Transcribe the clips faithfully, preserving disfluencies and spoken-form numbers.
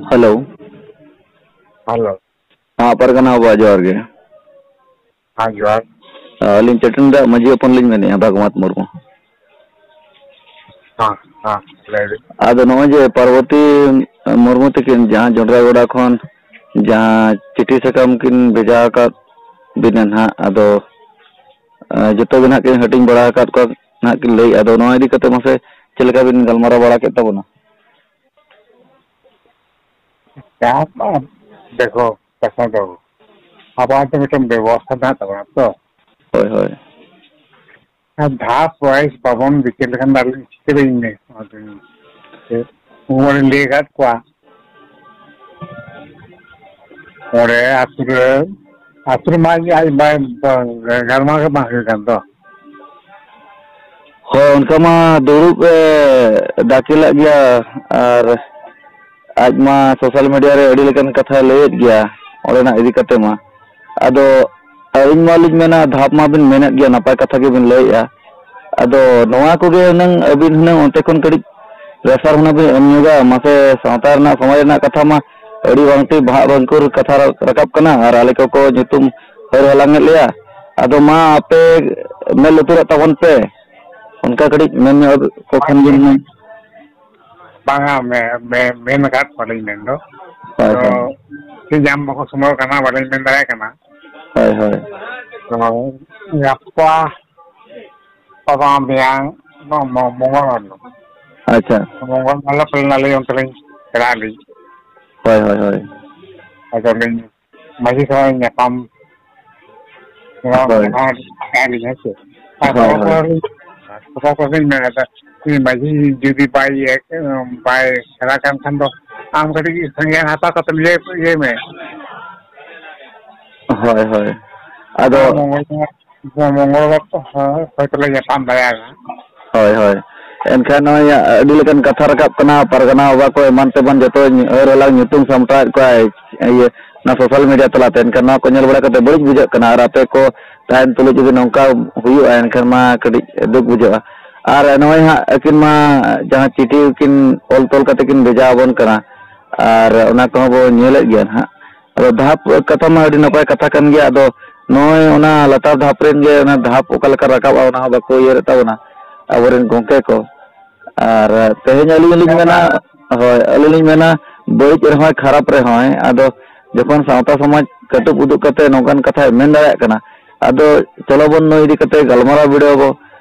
Hello. Hello. ᱦᱮᱸ, ᱯᱟᱨᱜᱟᱱᱟ ᱵᱟᱵᱟ, ᱡᱚᱦᱟᱨ ᱜᱮ᱾ ᱦᱮᱸ, ᱡᱚᱦᱟᱨ᱾ ᱟᱹᱞᱤᱧ ᱪᱟᱹᱴᱟᱹᱱᱤ ᱫᱟᱜ ᱢᱟᱹᱡᱷᱤ ᱦᱚᱯᱚᱱ ᱞᱤᱧ ᱢᱮᱱᱮᱫᱼᱟ, ᱵᱷᱟᱜᱽᱢᱟᱛ ᱢᱩᱨᱢᱩ᱾ ᱦᱮᱸ, ᱦᱮᱸ, ᱞᱟᱹᱭ ᱵᱤᱱ᱾ ᱟᱫᱚ ᱱᱚᱜᱼᱚᱭ ᱡᱮ ᱯᱟᱨᱵᱚᱛᱤ ᱢᱩᱨᱢᱩ ᱛᱟᱹᱠᱤᱱ ᱡᱟᱦᱟᱸ ᱡᱚᱱᱰᱨᱟᱜᱚᱰᱟ ᱠᱷᱚᱱ ᱡᱟᱦᱟᱸ ᱪᱤᱴᱷᱤ ᱥᱟᱠᱟᱢ ᱠᱤᱱ ᱵᱷᱮᱡᱟ ᱟᱠᱟᱫ ᱵᱤᱱᱟ ᱱᱟᱦᱟᱜ, ᱟᱫᱚ, ᱮᱸ, ᱡᱚᱛᱚ ᱜᱮ ᱱᱟᱦᱟᱜ ᱠᱤᱱ ᱦᱟᱹᱴᱤᱧ ᱵᱟᱲᱟ ᱟᱠᱟᱫ ᱠᱚᱣᱟ ᱱᱟᱦᱟᱜ ᱠᱤᱱ ᱞᱟᱹᱭᱮᱫᱼᱟ᱾ ᱟᱫᱚ ᱱᱚᱣᱟ ᱤᱫᱤ ᱠᱟᱛᱮ ᱢᱟᱥᱮ ᱪᱮᱫ ᱞᱮᱠᱟ ᱵᱤᱱ ᱜᱟᱞᱢᱟᱨᱟᱣ ᱵᱟᱲᱟ ᱠᱮᱫ ᱛᱟᱵᱚᱱᱟ? ᱪᱟᱥ ᱢᱟ ᱫᱮᱠᱷᱚ, ᱠᱟᱛᱷᱟ ᱫᱚ ᱟᱵᱚᱣᱟᱜ ᱫᱚ ᱢᱤᱫᱴᱮᱱ ᱵᱮᱵᱚᱥᱛᱷᱟ ᱢᱮᱱᱟᱜ ᱛᱟᱵᱚᱱᱟ ᱛᱚ᱾ ᱦᱳᱭ, ᱦᱳᱭ᱾ ᱟᱨ ᱫᱷᱟᱯ ᱣᱟᱭᱤᱡ ᱵᱟᱵᱚᱱ ᱵᱤᱪᱟᱹᱨ ᱞᱮᱠᱷᱟᱱ ᱫᱚ ᱟᱹᱞᱤᱧ ᱪᱤᱠᱟᱹ ᱞᱤᱧ ᱢᱮ-, ᱩᱱᱠᱩ ᱢᱟᱞᱤᱧ ᱞᱟᱹᱭ ᱟᱠᱟᱫ ᱠᱚᱣᱟ᱾ ᱚᱸᱰᱮ ᱟᱹᱛᱩ ᱨᱮ, ᱟᱹᱛᱩ ᱨᱮᱢᱟ ᱟᱡ ᱵᱟᱭ, ᱜᱟᱞᱢᱟᱨᱟᱣ ᱜᱮ ᱵᱟᱝ ᱦᱩᱭ ᱟᱠᱟᱱ ᱫᱚ᱾ ᱦᱳᱭ, ᱚᱱᱠᱟ ᱢᱟ ᱫᱩᱲᱩᱵ ᱮ ᱰᱟᱠᱮ ᱞᱮᱫ ᱜᱮᱭᱟ, ᱟᱨ ᱟᱡ ᱢᱟ social media ᱨᱮ ᱟᱹᱰᱤ ᱞᱮᱠᱟᱱ ᱠᱟᱛᱷᱟᱭ ᱞᱟᱹᱭᱮᱫ ᱜᱮᱭᱟ ᱚᱸᱰᱮᱱᱟᱜ ᱤᱫᱤ ᱠᱟᱛᱮ ᱢᱟ᱾ ᱟᱫᱚ ᱟᱹᱞᱤᱧ ᱢᱟᱞᱤᱧ ᱢᱮᱱᱟ, ᱫᱷᱟᱯ ᱢᱟᱵᱤᱱ ᱢᱮᱱᱮᱫ ᱜᱮᱭᱟ, ᱱᱟᱯᱟᱭ ᱠᱟᱛᱷᱟ ᱜᱮᱵᱤᱱ ᱞᱟᱹᱭᱮᱫᱼᱟ᱾ ᱟᱫᱚ ᱱᱚᱣᱟ ᱠᱚᱜᱮ ᱦᱩᱱᱟᱹᱝ ᱟᱹᱵᱤᱱ ᱦᱩᱱᱟᱹᱝ ᱚᱱᱛᱮ ᱠᱷᱚᱱ ᱠᱟᱹᱴᱤᱡ ᱨᱮᱯᱷᱟᱨ ᱦᱩᱱᱟᱹᱝ ᱵᱤᱱ ᱮᱢ ᱧᱚᱜᱟ, ᱢᱟᱥᱮ ᱥᱟᱶᱛᱟ ᱨᱮᱱᱟᱜ, ᱥᱚᱢᱟᱡᱽ ᱨᱮᱱᱟᱜ ᱠᱟᱛᱷᱟ ᱢᱟ ᱟᱹᱰᱤ ᱵᱟᱝ ᱴᱷᱤᱠ ᱵᱷᱟᱜ ᱵᱷᱟᱝᱠᱩᱨ ᱠᱟᱛᱷᱟ ᱨᱟ-, ᱨᱟᱠᱟᱵ ᱠᱟᱱᱟ, ᱟᱨ ᱟᱞᱮ ᱠᱚᱠᱚ ᱧᱩᱛᱩᱢ ᱦᱟᱹᱨ ᱦᱟᱞᱟᱝ ᱮᱫ ᱞᱮᱭᱟ᱾ ᱟᱫᱚ ᱢᱟ ᱟᱯᱮ ᱢᱮᱫ ᱞᱩᱛᱩᱨᱟᱜ ᱛᱟᱵᱚᱱ ᱯᱮ, ᱚᱱᱠᱟ ᱠᱟᱹᱴᱤᱡ ᱢᱮᱱ ᱧᱚᱜ ᱠᱚ ᱠᱷᱟᱱ ᱜᱮ ᱦᱩᱱᱟᱹᱝ᱾ ᱵᱟᱝᱟ, ᱢᱮ-, ᱢᱮ-, ᱢᱮᱱ ᱟᱠᱟᱫ ᱠᱚᱣᱟᱞᱤᱧ ᱢᱮᱱ ᱫᱚ᱾ ᱦᱳᱭ, ᱟᱫᱚ ᱦᱳᱭ᱾ ᱪᱮᱫ ᱧᱟᱢ ᱵᱟᱠᱚ ᱥᱚᱢᱚᱭᱚᱜ ᱠᱟᱱᱟ, ᱵᱟᱹᱞᱤᱧ ᱢᱮᱱ ᱫᱟᱲᱮᱭᱟᱜ ᱠᱟᱱᱟ᱾ ᱦᱳᱭ, ᱦᱳᱭ᱾ ᱛᱚ ᱜᱟᱯᱟ ᱵᱟᱝ ᱢᱮᱭᱟᱝ ᱢᱚ-, ᱢᱚ-, ᱢᱚᱝᱜᱚᱞ ᱵᱟᱨ ᱦᱤᱞᱳᱜ᱾ ᱟᱪᱪᱷᱟ᱾ ᱢᱚᱝᱜᱚᱞ ᱵᱟᱨ ᱦᱤᱞᱳᱜ ᱯᱟᱞᱮᱱ ᱟᱹᱞᱤᱧ ᱚᱱᱛᱮ ᱞᱤᱧ ᱪᱟᱞᱟᱜ ᱟᱹᱞᱤᱧ᱾ ᱦᱳᱭ, ᱦᱳᱭ, ᱦᱳᱭ᱾ ᱟᱫᱚ ᱞᱤᱧ ᱢᱟᱹᱡᱷᱤ ᱥᱟᱶ ᱧᱟᱯᱟᱢ ᱦᱳᱭ᱾ ᱦᱮᱸ ᱥᱮ᱾ ᱟᱨ ᱦᱳᱭ, ᱦᱚᱲ ᱦᱳᱭ᱾ ᱠᱚᱦᱚᱸ ᱞᱤᱧ, ᱦᱚᱲ ᱠᱚᱦᱚᱸ ᱞᱤᱧ ᱢᱮᱱ ᱮᱫᱟ, ᱩᱱᱤ ᱢᱟᱹᱡᱷᱤ ᱡᱩᱫᱤ ᱵᱟᱭ ᱤᱭᱟᱹ, ᱵᱟᱭ ᱥᱮᱬᱟ ᱠᱟᱱ ᱠᱷᱟᱱ ᱫᱚ ᱟᱢ ᱠᱟᱹᱴᱤᱡ ᱥᱟᱸᱜᱮᱭᱟᱱ ᱦᱟᱛᱟᱣ ᱠᱟᱛᱮᱢ ᱤᱭᱟᱹ, ᱤᱭᱟᱹᱭ ᱢᱮ᱾ ᱦᱳᱭ, ᱦᱳᱭ᱾ ᱟᱫᱚ ᱢᱚᱝᱜᱚᱞ ᱵᱟᱨ, ᱢᱚᱝᱜᱚᱞ ᱵᱟᱨ ᱦᱚᱭᱛᱚ ᱞᱮ ᱧᱟᱯᱟᱢ ᱫᱟᱲᱮᱭᱟᱜᱼᱟ᱾ ᱦᱳᱭ, ᱦᱳᱭ᱾ ᱮᱱᱠᱷᱟᱱ ᱱᱚᱜᱼᱚᱭ ᱟᱹᱰᱤ ᱞᱮᱠᱟᱱ ᱠᱟᱛᱷᱟ ᱨᱟᱠᱟᱵ ᱠᱟᱱᱟ, ᱯᱟᱨᱜᱟᱱᱟ ᱵᱟᱵᱟ ᱠᱚ ᱮᱢᱟᱱ ᱛᱮᱢᱟᱱ ᱡᱚᱛᱚ ᱦᱟᱹᱨ ᱦᱟᱞᱟᱝ ᱧᱩᱛᱩᱢ ᱥᱟᱢᱴᱟᱣᱮᱫ ᱠᱚᱣᱟᱭ, ᱤᱭᱟᱹ, ᱚᱱᱟ social media ᱛᱟᱞᱟᱛᱮ᱾ ᱮᱱᱠᱷᱟᱱ ᱱᱚᱣᱟ ᱠᱚ ᱧᱮᱞ ᱵᱟᱲᱟ ᱠᱟᱛᱮ ᱵᱟᱹᱲᱤᱡ ᱵᱩᱡᱷᱟᱹᱜ ᱠᱟᱱᱟ, ᱟᱨ ᱟᱯᱮ ᱠᱚ ᱛᱟᱦᱮᱱ ᱛᱩᱞᱩᱡ ᱡᱩᱫᱤ ᱱᱚᱝᱠᱟ ᱦᱩᱭᱩᱜᱼᱟ, ᱮᱱᱠᱷᱟᱱ ᱢᱟ ᱠᱟᱹᱴᱤᱡ ᱫᱩᱠ ᱵᱩᱡᱷᱟᱹᱜᱼᱟ᱾ ᱟᱨ ᱱᱚᱜᱼᱚᱭ ᱦᱟᱸᱜ ᱟᱹᱠᱤᱱ ᱢᱟ ᱡᱟᱦᱟᱸ ᱪᱤᱴᱷᱤ ᱠᱤᱱ ᱚᱞ ᱛᱚᱞ ᱠᱟᱛᱮ ᱠᱤᱱ ᱵᱷᱮᱡᱟ ᱟᱵᱚᱱ ᱠᱟᱱᱟ, ᱟᱨ ᱚᱱᱟ ᱠᱚᱦᱚᱸ ᱵᱚ ᱧᱮᱞᱮᱫ ᱜᱮᱭᱟ ᱱᱟᱦᱟᱜ᱾ ᱟᱫᱚ ᱫᱷᱟᱯ ᱠᱟᱛᱷᱟ ᱢᱟ ᱟᱹᱰᱤ ᱱᱟᱯᱟᱭ ᱠᱟᱛᱷᱟ ᱠᱟᱱ ᱜᱮᱭᱟ, ᱟᱫᱚ ᱱᱚᱜᱼᱚᱭ ᱚᱱᱟ ᱞᱟᱛᱟᱨ ᱫᱷᱟᱯ ᱨᱮᱱ ᱜᱮ ᱚᱱᱟ ᱫᱷᱟᱯ ᱚᱠᱟ ᱞᱮᱠᱟ ᱨᱟᱠᱟᱵᱼᱟ, ᱚᱱᱟ ᱦᱚᱸ ᱵᱟᱠᱚ ᱩᱭᱦᱟᱹᱨᱮᱫ ᱛᱟᱵᱚᱱᱟ ᱟᱵᱚᱨᱮᱱ ᱜᱚᱢᱠᱮ ᱠᱚ᱾ ᱟᱨ ᱛᱮᱦᱮᱧ ᱟᱹᱞᱤᱧ ᱞᱤᱧ ᱢᱮᱱᱟ, ᱦᱳᱭ, ᱟᱹᱞᱤᱧ ᱞᱤᱧ ᱢᱮᱱᱟ, ᱵᱟᱹᱲᱤᱡ ᱨᱮᱦᱚᱸᱭ, ᱠᱷᱟᱨᱟᱯ ᱨᱮᱦᱚᱸᱭ, ᱟᱫᱚ ᱡᱚᱠᱷᱚᱱ ᱥᱟᱶᱛᱟ ᱥᱚᱢᱟᱡᱽ ᱠᱟᱹᱴᱩᱵ ᱩᱫᱩᱜ ᱠᱟᱛᱮ ᱱᱚᱝᱠᱟᱱ ᱠᱟᱛᱷᱟᱭ ᱢᱮᱱ ᱫᱟᱲᱮᱭᱟᱜ ᱠᱟᱱᱟ, ᱟᱫᱚ ᱪᱚᱞᱚ ᱵᱚᱱ ᱱᱩᱭ ᱤᱫᱤ ᱠᱟᱛᱮ ᱜᱟᱞᱢᱟᱨᱟᱣ ᱵᱷᱤᱲᱟᱹᱣ ᱟᱵᱚ᱾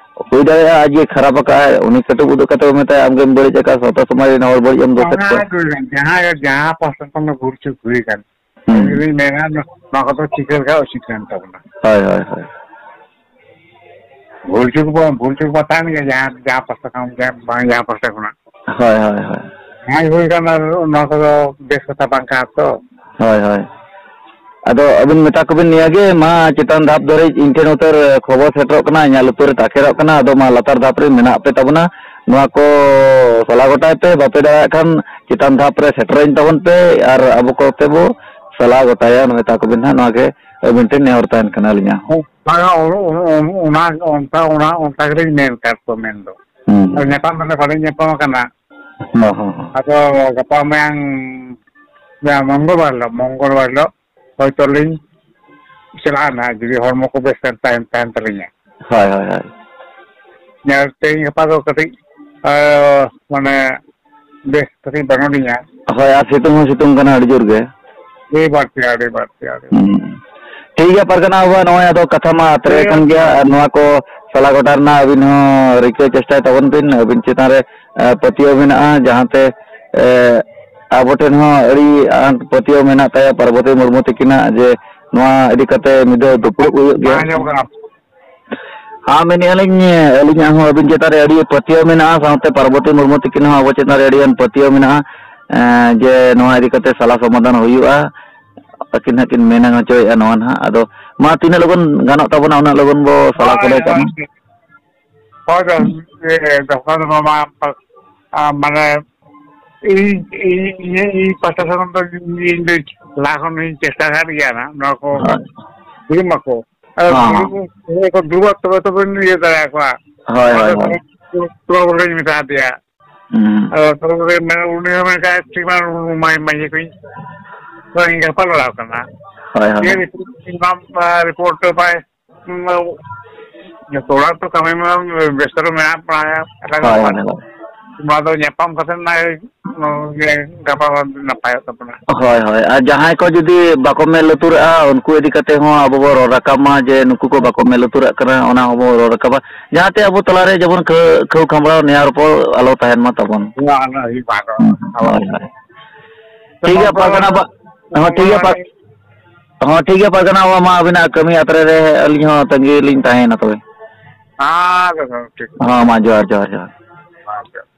ᱦᱩᱭ ᱫᱟᱲᱮᱭᱟᱜᱼᱟ ᱟᱡ ᱜᱮ ᱠᱷᱟᱨᱟᱯ ᱟᱠᱟᱫᱼᱟᱭ, ᱩᱱᱤ ᱠᱟᱹᱴᱩᱵ ᱩᱫᱩᱜ ᱠᱟᱛᱮ ᱵᱚ ᱢᱮᱛᱟᱭᱟ, "ᱟᱢ ᱜᱮᱢ ᱵᱟᱹᱲᱤᱡ ᱟᱠᱟᱫ, ᱥᱟᱶᱛᱟ ᱥᱚᱢᱟᱡᱽ ᱨᱮᱱ ᱦᱚᱲ ᱵᱟᱹᱲᱤᱡ ᱮᱢ ᱫᱳᱥᱮᱫ ᱠᱚᱣᱟ᱾" ᱡᱟᱦᱟᱸᱭ ᱫᱚ ᱡᱟᱦᱟᱸᱭ, ᱡᱟᱦᱟᱸ ᱯᱟᱦᱴᱟ ᱠᱷᱚᱱ ᱫᱚ ᱵᱷᱩᱞ ᱪᱩᱠ ᱦᱩᱭ ᱟᱠᱟᱱ, ᱦᱩᱸ᱾ ᱟᱹᱞᱤᱧ ᱞᱤᱧ ᱢᱮᱱᱟ, ᱱᱚᱣᱟ ᱠᱚᱫᱚ ᱪᱤᱠᱟᱹ ᱞᱮᱠᱟ ᱩᱪᱤᱛ ᱠᱟᱱ ᱛᱟᱵᱚᱱᱟ᱾ ᱦᱳᱭ, ᱦᱳᱭ, ᱦᱳᱭ᱾ ᱵᱷᱩᱞ ᱪᱩᱠ ᱵᱚᱱ, ᱵᱷᱩᱞ ᱪᱩᱠ ᱢᱟ ᱛᱟᱦᱮᱱ ᱜᱮᱭᱟ, ᱡᱟᱦᱟᱸ, ᱡᱟᱦᱟᱸ ᱯᱟᱦᱴᱟ ᱠᱷᱚᱱ ᱜᱮ, ᱵᱟᱝ ᱡᱟᱦᱟᱸ ᱯᱟᱦᱴᱟ ᱠᱷᱚᱱᱟᱜ᱾ ᱦᱳᱭ, ᱦᱳᱭ, ᱦᱳᱭ᱾ ᱡᱟᱦᱟᱸᱭ ᱦᱩᱭ ᱠᱟᱱ, ᱟᱨ ᱱᱚᱣᱟ ᱠᱚᱫᱚ ᱵᱮᱥ ᱠᱟᱛᱷᱟ ᱵᱟᱝ ᱠᱟᱱᱟ ᱛᱚ᱾ ᱦᱳᱭ, ᱦᱳᱭ᱾ ᱟᱫᱚ ᱟᱹᱵᱤᱱ ᱢᱮᱛᱟ ᱠᱚᱵᱤᱱ ᱱᱤᱭᱟᱹ ᱜᱮ, ᱢᱟ ᱪᱮᱛᱟᱱ ᱫᱷᱟᱯ ᱫᱷᱟᱹᱨᱤᱡ ᱤᱧ ᱴᱷᱮᱱ ᱩᱛᱟᱹᱨ ᱠᱷᱚᱵᱚᱨ ᱥᱮᱴᱮᱨᱚᱜ ᱠᱟᱱᱟ, ᱤᱧᱟᱹᱜ ᱞᱩᱛᱩᱨ ᱨᱮ ᱛᱟᱠᱮᱨᱚᱜ ᱠᱟᱱᱟ, ᱟᱫᱚ ᱢᱟ ᱞᱟᱛᱟᱨ ᱫᱷᱟᱯ ᱨᱮ ᱢᱮᱱᱟᱜ ᱯᱮ ᱛᱟᱵᱚᱱᱟ, ᱱᱚᱣᱟ ᱠᱚ ᱥᱟᱞᱟ ᱜᱚᱴᱟᱭ ᱯᱮ, ᱵᱟᱯᱮ ᱫᱟᱲᱮᱭᱟᱜ ᱠᱷᱟᱱ ᱪᱮᱛᱟᱱ ᱫᱷᱟᱯ ᱨᱮ ᱥᱮᱴᱮᱨᱟᱹᱧ ᱛᱟᱵᱚᱱ ᱯᱮ, ᱟᱨ ᱟᱵᱚ ᱠᱚᱛᱮ ᱵᱚ ᱥᱟᱞᱟ ᱜᱚᱴᱟᱭᱟ, ᱢᱮᱛᱟ ᱠᱚᱵᱤᱱ ᱦᱟᱸᱜ, ᱱᱚᱣᱟ ᱜᱮ ᱟᱹᱵᱤᱱ ᱴᱷᱮᱱ ᱱᱮᱦᱚᱨ ᱛᱟᱦᱮᱱ ᱠᱟᱱᱟ ᱟᱹᱞᱤᱧᱟᱜ ᱦᱚᱸ᱾ ᱵᱟᱝᱟ, ᱚᱱ-, ᱚᱱ-, ᱚᱱ-, ᱚᱱᱟ, ᱚᱱᱠᱟ, ᱚᱱᱟ, ᱚᱱᱠᱟ ᱜᱮᱞᱤᱧ ᱢᱮᱱ ᱠᱟᱫ ᱠᱚᱣᱟ ᱢᱮᱱ ᱫᱚ᱾ ᱦᱩᱸ᱾ ᱟᱨ ᱧᱟᱯᱟᱢ ᱫᱚ ᱵᱟᱞᱮ ᱧᱟᱯᱟᱢ ᱟᱠᱟᱱᱟ᱾ ᱦᱚᱸ, ᱦᱚᱸ, ᱦᱚᱸ᱾ ᱟᱫᱚ ᱜᱟᱯᱟ ᱢᱮᱭᱟᱝ, ᱢᱮᱭᱟᱝ ᱢᱚᱝᱜᱚᱞ ᱵᱟᱨ ᱦᱤᱞᱳᱜ, ᱢᱚᱝᱜᱚᱞ ᱵᱟᱨ ᱦᱤᱞᱳᱜ ᱦᱚᱭᱛᱚ ᱞᱤᱧ ᱪᱟᱞᱟᱜᱼᱟ ᱱᱟᱦᱟᱜ, ᱡᱩᱫᱤ ᱦᱚᱲᱢᱚ ᱠᱚ ᱵᱮᱥ ᱛᱟᱦᱮᱱ, ᱛᱟᱦᱮᱱ, ᱛᱟᱦᱮᱱ ᱛᱟᱹᱞᱤᱧᱟ᱾ ᱦᱳᱭ, ᱦᱳᱭ, ᱦᱳᱭ᱾ ᱧᱮᱞ ᱛᱮᱦᱮᱧ ᱜᱟᱯᱟ ᱫᱚ ᱠᱟᱹᱴᱤᱡ, ᱟᱸ, ᱢᱟᱱᱮ ᱵᱮᱥ ᱠᱟᱹᱴᱤᱡ ᱵᱟᱹᱱᱩᱜ ᱞᱤᱧᱟ᱾ ᱦᱳᱭ, ᱟᱨ ᱥᱤᱛᱩᱝ ᱦᱚᱸ ᱥᱤᱛᱩᱝ ᱠᱟᱱᱟ ᱟᱹᱰᱤ ᱡᱳᱨ ᱜᱮ᱾ ᱟᱹᱰᱤ ᱵᱟᱹᱲᱛᱤ, ᱟᱹᱰᱤ ᱵᱟᱹᱲᱛᱤ, ᱟᱹᱰᱤ ᱵᱟᱹᱲᱛᱤ᱾ ᱦᱩᱸ᱾ ᱴᱷᱤᱠ ᱜᱮᱭᱟ ᱯᱟᱨᱜᱟᱱᱟ ᱵᱟᱵᱟ, ᱱᱚᱜᱼᱚᱭ ᱟᱫᱚ ᱠᱟᱛᱷᱟ ᱢᱟ ᱟᱛᱨᱮ ᱴᱷᱤᱠ ᱠᱟᱱ ᱜᱮᱭᱟ, ᱜᱮᱭᱟ᱾ ᱟᱨ ᱱᱚᱣᱟ ᱠᱚ ᱥᱟᱞᱟ ᱜᱚᱴᱟ ᱨᱮᱱᱟᱜ ᱟᱹᱵᱤᱱ ᱦᱚᱸ ᱨᱤᱠᱟᱹ ᱪᱮᱥᱴᱟᱭ ᱛᱟᱵᱚᱱ ᱵᱤᱱ, ᱟᱹᱵᱤᱱ ᱪᱮᱛᱟᱱ ᱨᱮ, ᱮ, ᱯᱟᱹᱛᱭᱟᱹᱣ ᱢᱮᱱᱟᱜᱼᱟ, ᱡᱟᱦᱟᱸᱛᱮ, ᱮ, ᱟᱵᱚ ᱴᱷᱮᱱ ᱦᱚᱸ ᱟᱹᱰᱤ ᱟᱸᱴ ᱯᱟᱹᱛᱭᱟᱹᱣ ᱢᱮᱱᱟᱜ ᱛᱟᱭᱟ ᱯᱟᱨᱵᱚᱛᱤ ᱢᱩᱨᱢᱩ ᱛᱤᱠᱤᱱᱟᱜ, ᱡᱮ ᱱᱚᱣᱟ ᱤᱫᱤ ᱠᱟᱛᱮ ᱢᱤᱫ ᱫᱷᱟᱣ ᱫᱩᱯᱲᱩᱵ ᱦᱩᱭᱩᱜ ᱜᱮᱭᱟ᱾ ᱵᱟᱝ ᱟᱸᱡᱚᱢᱚᱜ ᱠᱟᱱᱟ᱾ ᱦᱮᱸ, ᱢᱮᱱᱮᱫᱼᱟ ᱞᱤᱧ, ᱟᱹᱞᱤᱧᱟᱜ ᱦᱚᱸ ᱟᱹᱵᱤᱱ ᱪᱮᱛᱟᱱ ᱨᱮ ᱟᱹᱰᱤ ᱯᱟᱹᱛᱭᱟᱹᱣ ᱢᱮᱱᱟᱜᱼᱟ, ᱥᱟᱶᱛᱮ ᱯᱟᱨᱵᱚᱛᱤ ᱢᱩᱨᱢᱩ ᱛᱤᱠᱤᱱ ᱦᱚᱸ ᱟᱵᱚ ᱪᱮᱛᱟᱱ ᱨᱮ ᱟᱹᱰᱤ ᱜᱟᱱ ᱯᱟᱹᱛᱭᱟᱹᱣ ᱢᱮᱱᱟᱜᱼᱟ, ᱮᱸ, ᱡᱮ ᱱᱚᱣᱟ ᱤᱫᱤ ᱠᱟᱛᱮ ᱥᱟᱞᱟ ᱥᱚᱢᱟᱫᱷᱟᱱ ᱦᱩᱭᱩᱜᱼᱟ᱾ ᱟᱹᱠᱤᱱ ᱦᱟᱸᱜ ᱠᱤᱱ ᱢᱮᱱ ᱦᱚᱪᱚᱭᱮᱫᱼᱟ ᱱᱚᱣᱟ ᱱᱟᱦᱟᱜ᱾ ᱟᱫᱚ ᱢᱟ ᱛᱤᱱᱟᱹᱜ ᱞᱚᱜᱚᱱ ᱜᱟᱱᱚᱜ ᱛᱟᱵᱚᱱᱟ ᱩᱱᱟᱹᱜ ᱞᱚᱜᱚᱱ ᱵᱚ ᱥᱟᱞᱟ ᱦᱳᱭ, ᱥᱚᱞᱦᱮ ᱠᱟᱜ ᱢᱟ᱾ ᱦᱳᱭ᱾ ᱦᱳᱭ ᱫᱟ, ᱤᱭᱟᱹ, ᱫᱚᱥᱟᱨ ᱱᱚᱣᱟ ᱢᱟ, ᱟ, ᱢᱟᱱᱮ ᱤᱧ, ᱤᱧ, ᱤᱧ, ᱤᱧ ᱯᱟᱦᱴᱟ ᱥᱮᱫ ᱠᱷᱚᱱ ᱫᱚ ᱤᱧ ᱫᱚ ᱞᱟᱦᱟ ᱠᱷᱚᱱ ᱤᱧ ᱪᱮᱥᱴᱟ ᱟᱠᱟᱫ ᱜᱮᱭᱟ ᱱᱟᱜ, ᱱᱚᱣᱟ ᱠᱚ ᱦᱳᱭ᱾ ᱦᱩᱭᱩᱜ ᱢᱟᱠᱚ᱾ ᱟᱨ ᱦᱚᱸ, ᱦᱚᱸ᱾ ᱫᱩᱲᱩᱵ, ᱫᱩᱲᱩᱵ ᱟᱠᱚ, ᱫᱩᱲᱩᱵ ᱛᱚᱵᱮ ᱛᱚᱵᱮᱧ ᱤᱭᱟᱹ ᱫᱟᱲᱮᱭᱟᱠᱚᱣᱟ᱾ ᱦᱳᱭ, ᱚᱱᱟ ᱦᱳᱭ, ᱫᱚ ᱦᱳᱭ᱾ ᱯᱨᱚᱵᱞᱮᱢ ᱢᱮᱛᱟ ᱫᱮᱭᱟ᱾ ᱦᱩᱸ᱾ ᱟᱫᱚ ᱛᱚᱵᱮ ᱢᱮ-, ᱩᱱᱤ ᱦᱚᱸ ᱢᱮᱱ ᱠᱟᱜ, "ᱴᱷᱤᱠ ᱢᱟ, ᱢᱟᱹᱭ, ᱢᱟᱹᱭ ᱠᱚᱧ, ᱛᱚ ᱤᱧ ᱜᱟᱯᱟᱞ ᱢᱟᱨᱟᱣ ᱠᱟᱱᱟ᱾ ᱦᱳᱭ, ᱦᱳᱭ᱾ ᱤᱭᱟᱹ ᱨᱤᱯᱳᱨᱴ, ᱤᱧ ᱢᱟ, ᱟ, ᱨᱤᱯᱳᱨᱴ ᱫᱚ ᱵᱟᱭ, ᱩᱸ, ᱡᱚᱛᱚ ᱦᱚᱲᱟᱜ ᱛᱚ ᱠᱟᱹᱢᱤ ᱢᱟ ᱵᱮᱥᱛᱚ ᱨᱮ ᱢᱮᱱᱟᱜ ᱵᱚᱱᱟ, ᱮᱴᱟᱜᱟᱜ ᱦᱳᱭ, ᱢᱟ, ᱦᱳᱭ, ᱦᱳᱭ᱾ ᱱᱚᱣᱟ ᱫᱚ ᱧᱟᱯᱟᱢ ᱠᱟᱛᱮ ᱱᱟ, ᱜᱟᱯᱟᱞ ᱢᱟᱨᱟᱣ ᱱᱟᱯᱟᱭᱚᱜ ᱛᱟᱵᱚᱱᱟ᱾" ᱦᱳᱭ, ᱦᱳᱭ᱾ ᱟᱨ ᱡᱟᱦᱟᱸᱭ ᱠᱚ ᱡᱩᱫᱤ ᱵᱟᱠᱚ ᱢᱮᱫ ᱞᱩᱛᱩᱨᱟᱜᱼᱟ, ᱩᱱᱠᱩ ᱤᱫᱤ ᱠᱟᱛᱮ ᱦᱚᱸ ᱟᱵᱚ ᱵᱚᱱ ᱨᱚᱲ ᱨᱟᱠᱟᱵ ᱢᱟ ᱡᱮ ᱱᱩᱠᱩ ᱠᱚ ᱵᱟᱠᱚ ᱢᱮᱫ ᱞᱩᱛᱩᱨᱟᱜ ᱠᱟᱱᱟ, ᱚᱱᱟ ᱦᱚᱸᱵᱚᱱ ᱨᱚᱲ ᱨᱟᱠᱟᱵᱟ᱾ ᱡᱟᱦᱟᱸᱛᱮ ᱟᱵᱚ ᱛᱟᱞᱟᱨᱮ ᱡᱮᱢᱚᱱ ᱠᱷᱟᱹ-, ᱠᱷᱟᱹᱣ ᱠᱷᱟᱢᱵᱽᱲᱟᱣ ᱱᱮᱭᱟᱣ ᱨᱚᱯᱚᱲ ᱟᱞᱚ ᱛᱟᱦᱮᱱ ᱢᱟ ᱛᱟᱵᱚᱱ᱾ ᱱᱚᱣᱟ ᱨᱮᱱᱟᱜ ᱦᱩᱭᱩᱜ ᱢᱟ ᱟᱫᱚ᱾ ᱦᱩᱸ, ᱦᱳᱭ, ᱦᱳᱭ᱾ ᱴᱷᱤᱠ ᱜᱮᱭᱟ, ᱯᱟᱨᱜᱟᱱᱟ ᱵᱟ-, ᱦᱚᱸ, ᱴᱷᱤᱠ ᱜᱮᱭᱟ, ᱯᱟᱨ-, ᱦᱚᱸ, ᱴᱷᱤᱠ ᱜᱮᱭᱟ, ᱯᱟᱨᱜᱟᱱᱟ ᱵᱟᱵᱟ, ᱢᱟ ᱟᱹᱵᱤᱱᱟᱜ ᱠᱟᱹᱢᱤ ᱟᱛᱨᱮ ᱨᱮ ᱟᱹᱞᱤᱧ ᱦᱚᱸ ᱛᱟᱺᱜᱤ ᱞᱤᱧ ᱛᱟᱦᱮᱸᱭᱮᱱᱟ ᱛᱚᱵᱮ᱾ ᱦᱮᱸ, ᱫᱟᱫᱟ, ᱴᱷᱤᱠ᱾ ᱦᱚᱸ, ᱢᱟ ᱡᱚᱦᱟᱨ, ᱡᱚᱦᱟᱨ, ᱡᱚᱦᱟᱨ᱾ ᱦᱮᱸ, ᱡᱚᱦᱟᱨ᱾